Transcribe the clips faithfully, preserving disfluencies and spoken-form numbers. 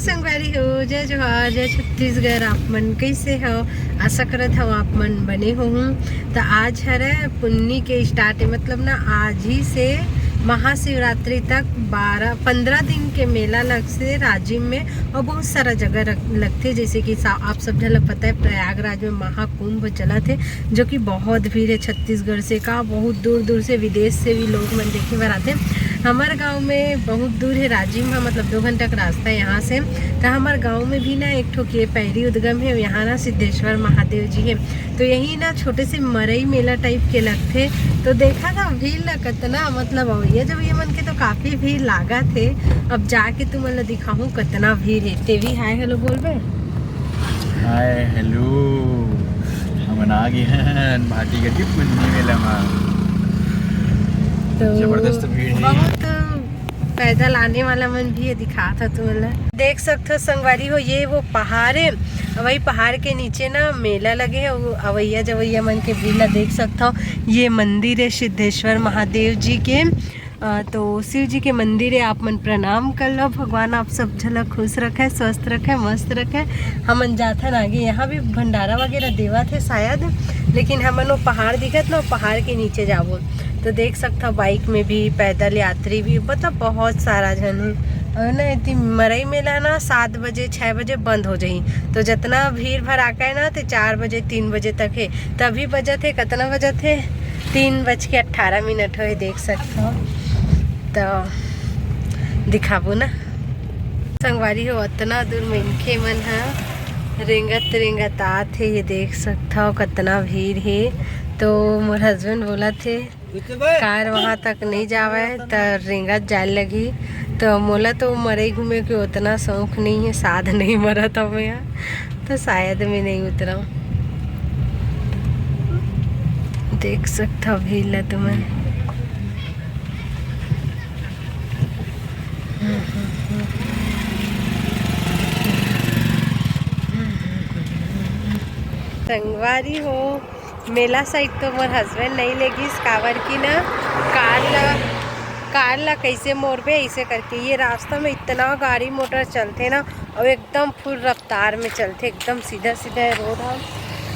संगवारी हो, जय जोहार, जय छत्तीसगढ़। आप मन कैसे हो? आशा करत हव आप मन बने होहू। त आज हरे पुन्नी के स्टार्ट है, मतलब ना आज ही से महाशिवरात्रि तक बारह पंद्रह दिन के मेला लगथे राजिम में, और बहुत सारा जगह रख- लगथे, जैसे कि सा- आप सब झन ला पता है प्रयागराज में महाकुंभ चलत है, जो कि बहुत भीड़ है। छत्तीसगढ़ से का बहुत दूर दूर से विदेश से भी लोग मन देखे बर आथे। हमर गांव में बहुत दूर है राजिम ह, मतलब दो घंटा के रास्ता है यहाँ से। तो हमर गांव में भी ना एक ठो के पैरी उद्गम है, यहाँ ना सिद्धेश्वर महादेव जी है। तो यही ना छोटे से मरई मेला टाइप के लगथे। तो देखा था भीड़ ला कतना, मतलब अवैया जवैया मन के तो काफी भीड़ लागत है। अब जाके तुमन ला दिखाहूँ कतना भीड़ है। तेवी हाय हेलो बोलबे? हाय हेलो, हमन आ गे हन भाटीगढ़ के पुन्नी मेला मा। तो जबरदस्त भीड़ है। बहुत पैदल आने वाला मन भी ये दिखात ह तुमन ला। देख सकथो संगवारी हो, ये वो पहाड़ है, वही पहाड़ के नीचे ना मेला लगे है। वो अवैया जवैया मन के भीड़ ला देख सकथो। ये मंदिर है सिद्धेश्वर महादेव जी के। अ, तो शिव जी के मंदिर है, आप मन प्रणाम कर लो। भगवान आप सब झन ला खुश रखे, स्वस्थ रखे, मस्त रखे। हमन जाथन आगे, यहाँ भी भंडारा वगैरह देवत है शायद, लेकिन हमन वो पहाड़ दिखत ना, वो पहाड़ के नीचे जाबो। तो देख सकथव बाइक में भी, पैदल यात्री भी, मतलब बहुत सारा झन है। और ना इतनी मरई मेला ना सात बजे छः बजे बंद हो जाही, तो जितना भीड़ भड़ाका है ना, तो चार बजे तीन बजे तक है। तभी बजत है, कितना बजत है? तीन बज के अट्ठारह मिनट होए, देख सकथव। तो दिखाबो ना संगवारी हो, अतना दूर मनखे मन ह रेंगत रेंगत आत हे। ये देख सकथव कतना भीड़ हे। तो मोर हस्बैंड बोलत हे कार वहाँ तक नहीं जावे त रेंगत जाए लगही। तो मोला तो मरई घूमे के उतना शौक नहीं है, साध नहीं मरत हवे यहाँ, तो शायद मैं नहीं उतरव। देख सकथव भीड़ ला तुमन। संगवारी हो, मेला साइड तो मोर हस्बैंड नहीं ले गिस, काबर कि ना कार ला, कार ला कैसे मोड़बे ऐसे करके। ये रास्ता में इतना गाड़ी मोटर चलथे ना, और एकदम फुल रफ्तार में चलथे, एकदम सीधा सीधा ये रोड ह।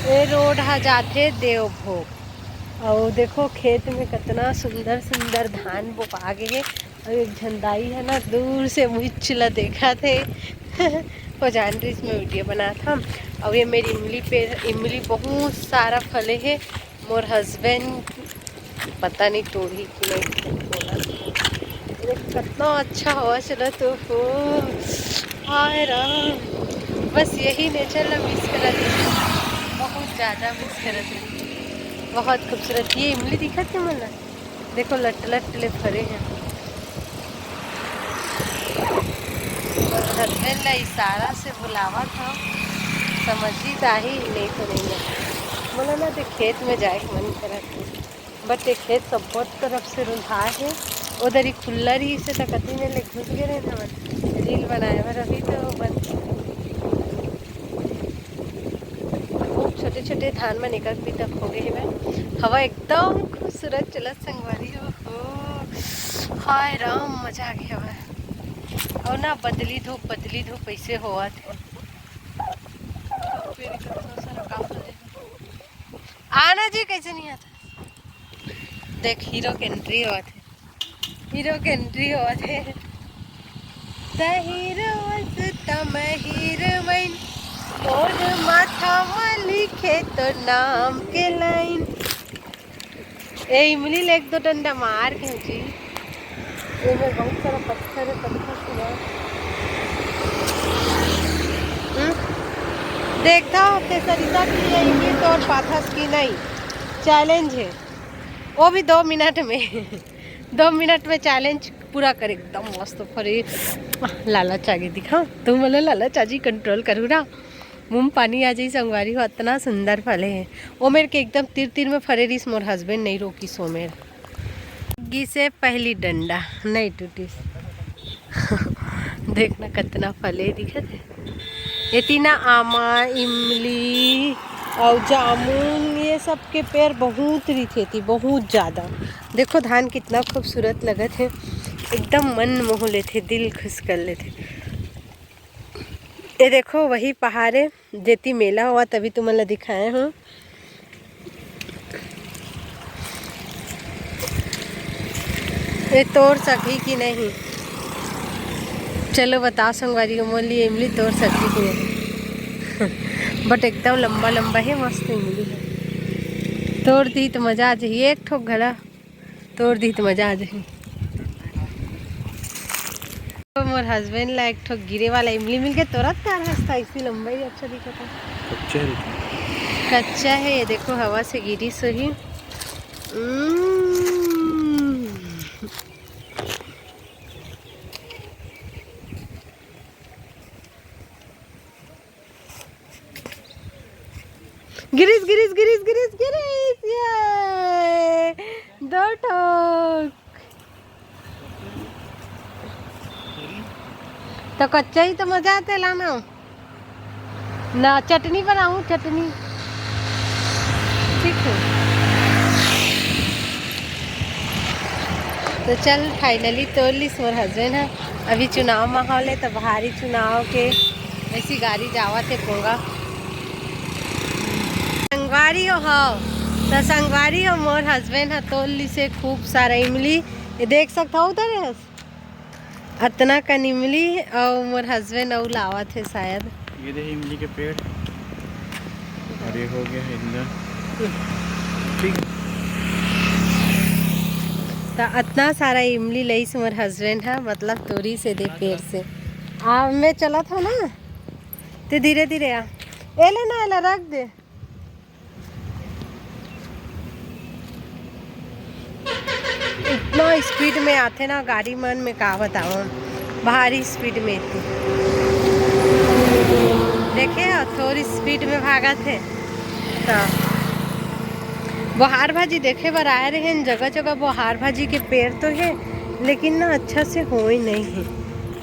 ये रोड ह जाथे देवभोग। और देखो खेत में कितना सुंदर सुंदर धान बोपा गे हे। और एक झन दाई है ना, दूर से मुहिच ला देखत हे। वो जान रही इसमें वीडियो बनात हम। और ये मेरी इमली पे, इमली बहुत सारा फले है। मोर हस्बैंड पता नहीं तोड़ही कि नहीं, बोला तो। देख, कितना अच्छा हवा चला तो हो। हाय राम, बस यही नेचर ला मिस करत हूँ, बहुत ज़्यादा मिस करत हूँ। बहुत खूबसूरत ये इमली दिखत है मन ला। देखो लट लट ले फरे हैं। हस्बैंड ला इशारा से बुलावा था, समझी ताही नहीं तो नहीं है। बोला ना तो खेत में जाए के मन करत है, बट ये खेत सब बहुत तरफ से रुंधा है। उधर ही खुल्ला रही से तो कति में ले घुस गए रहे ना, रील बनाए बर अभी तो बंद। खूब छोटे छोटे धान मन एकर भी तक हो गए हवे। हवा एकदम खूबसूरत चलत संगवारी हो। हाय राम, मजा आ गया हवे। और ना बदली धूप, बदली धूप ऐसे होवत है। आना जी, कैसे नहीं आता? देख हीरो के एंट्री होवत है। हीरो के एंट्री होवत हे। त हीरो अस त मैं हीरोइन, मोर माथा म लिखे तो नाम के लाइन। ए इमली ले एक दो डंडा मार के जी। एमे बहुत सारा पत्थर है, पत्थर पूरा। हम्म? देखता हूँ, केसरिता भी है, ये तो और पाथस की नहीं, चैलेंज है वो भी दो मिनट में। दो मिनट में चैलेंज पूरा कर, एकदम मस्त फरे। लालच आ गे दिखा, तुम बोले लालच आ जी, कंट्रोल करू ना, मुंह पानी आ जाई संगवारी हो, इतना सुंदर फले है। ओमेर के एकदम तीर तीर में फरे रिस, मोर हस्बैंड नहीं रोकिस ओमेर। गिसे पहली डंडा नहीं टूटिस। देखना कितना फले दिखत है। एती ना आमा, इमली और जामुन, ये सब के पेड़ बहुत रहिथे एती, बहुत ज़्यादा। देखो धान कितना खूबसूरत लगत है, एकदम मन मोह लेथे, दिल खुश कर लेथे। ये देखो, वही पहाड़ है, जेती मेला हुआ, तभी तुमन ला दिखाए हूँ। ये तोड़ सकही कि नहीं, चलो बताओ संगवारी हो, मोर लिए इमली तोड़ सकही कि नहीं? बट एकदम लंबा लंबा है, मस्त इमली है। तोड़ दी तो मजा आ जाही, एक ठोक घला तोड़ दी तो मजा आ जाही। तो मोर हस्बैंड ला एक ठो गिरे वाला इमली मिल के, तोरत कार हंसता, इसी लंबाई अच्छा दिखता। कच्चा है। कच्चा है, ये देखो, हवा से गिरी सोही। उम्म। गिरिस, गिरिस, गिरिस, गिरिस, गिरिस, ये दो ठोक। तो कच्चा ही तो मजा आते लाना। ना, चटनी बनाऊँ, चटनी। ठीक है। तो चल, finally तोड़ लिस मोर हस्बैंड ह। अभी चुनाव माहौल है, तो बाहरी चुनाव के ऐसी गाड़ी जावत है पोंगा। संगवारी हो, हाँ। तो संगवारी हो, मोर हस्बैंड ह तोड़ लिस हे खूब सारा इमली। ये देख सकता हो उधर है। अतना कन इमली अउ मोर हस्बैंड अउ लावत हे शायद। ये दे इमली के पेड़। और ये हो गया है इधर। ठीक। त अतना सारा इमली लईस मोर हस्बैंड ह, मतलब तोरिस हे दे पेड़ से। आ, मैं चलत हूँ ना, ते धीरे धीरे आ। एला ना, एला रख दे। इतना स्पीड में आथे ना गाड़ी मन में, का बतावं, भारी स्पीड में आथे। देखे हो, थोड़ी स्पीड में भागत हे। तो बोहार भाजी देखे बर आए रहे हैं, जगह जगह बोहार भाजी के पेड़ तो है, लेकिन ना अच्छा से होए नहीं है।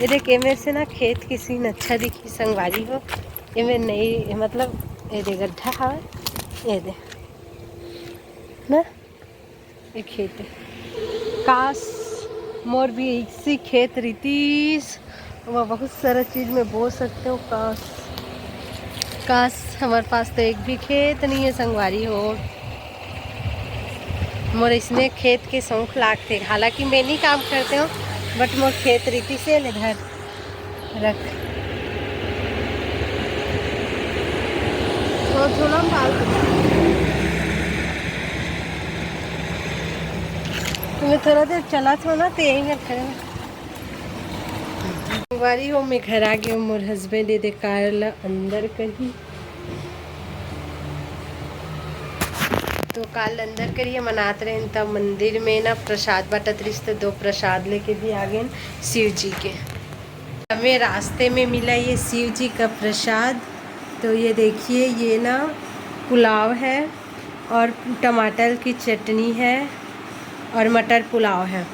ये देख, ये मेरे से ना खेत की सीन अच्छा दिखी संगवारी हो। ये मेरे नहीं, मतलब ये दे गड्ढा हवा, ये दे ना, ये खेत है। काश मोर भी इसी खेत रीतीस, मैं बहुत सारा चीज में बो सकते हो। काश, काश हमारे पास तो एक भी खेत नहीं है संगवारी हो। मोर इसने खेत के शौक लागथे, हालांकि मैं नहीं काम करते हो, बट मोर खेत रीतीस ले धर रख। तो झोला में डाल दे। तुम्हें थोड़ा देर चला था ना, तो यहीं में खड़े। संगवारी हो, मैं घर आ गई हूँ। मोर हस्बैंड ये दे कार ला अंदर करही। तो काल अंदर करिए मनात रहे, तब मंदिर में ना प्रसाद बांटत रहिस, तो दो प्रसाद लेके भी आ गए शिव जी के। हमें रास्ते में मिला ये शिव जी का प्रसाद। तो ये देखिए, ये ना पुलाव है और टमाटर की चटनी है और मटर पुलाव है।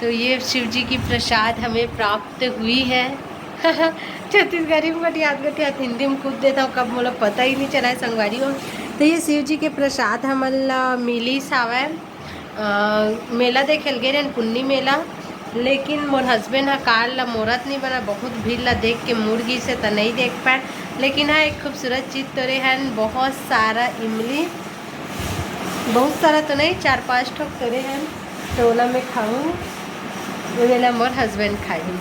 तो ये शिव जी की प्रसाद हमें प्राप्त हुई है। छत्तीसगढ़ी में बटियात बटियात हिंदी में कूद देता हूँ, कब मोला पता ही नहीं चला है संगवारी हो। तो ये शिव जी के प्रसाद हमन ला मिलिस हावय। अ, मेला देखे ल गे रहेन, पुन्नी मेला, लेकिन मोर हस्बैंड ह कार ला मोरत नहीं बना, बहुत भीड़ ला देख के मुड़ गिस हे, त नहीं देख पाए। लेकिन हाँ, एक खूबसूरत चीज तोरे हन, बहुत सारा इमली, बहुत सारा तो नहीं, चार पांच ठोक तोरे हन, तो ओला मैं खाऊं, ओला मोर हस्बैंड खाही।